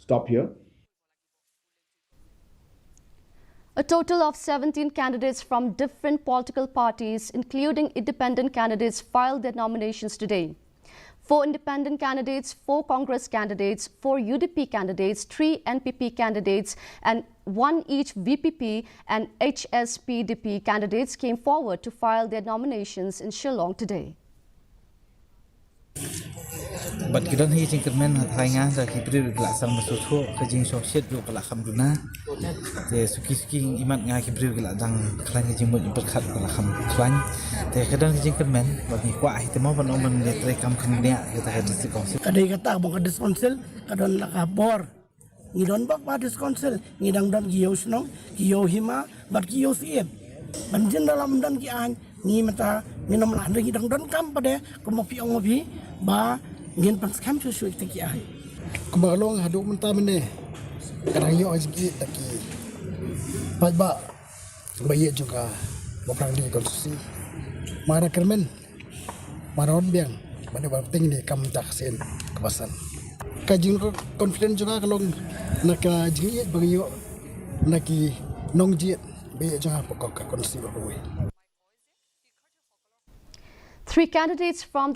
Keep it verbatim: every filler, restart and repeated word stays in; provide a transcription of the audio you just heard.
stop here. A total of seventeen candidates from different political parties, including independent candidates, filed their nominations today. Four independent candidates, four Congress candidates, four U D P candidates, three N P P candidates, and one each V P P and H S P D P candidates came forward to file their nominations in Shillong today. Bad ki don hi jingkyrmen ha thainga da ki briew ki la sang masuthu ka jingshongshit yu ka la kham duna. Te suki suki imat nga ki briew ki la dang khlain ka jingmut yu perkhat ka la kham khlain. Te ka don ka jingkyrmen bad ni kwah hi te mo ban ong ban ni tre kam kham nia ka ta ha district council. Ka dei kata bong ka district council ka don la ka bor. Ngi don bok ba district council ngi dang don ki yow shnong ki yow hima bad ki yow siem. Ban jin dalam don ki ain ngi mata ngi nom la ngi dang don kam pade ko mo pi ong mo pi ba ngin pan skam shu shu ki ain. Ko ba long hadu menta mene kadang yo aji ki taki. Pai ba ba ye juga ba prang di konsusi. Mara kermen. Maron biang mane ba ting ni kam tak sen kebasan. Ka jing confident juga ka long na ka jing ba ngi ïoh na ki nongjied ba ïoh jong ha pokok ka konsi ba kawei. Three candidates from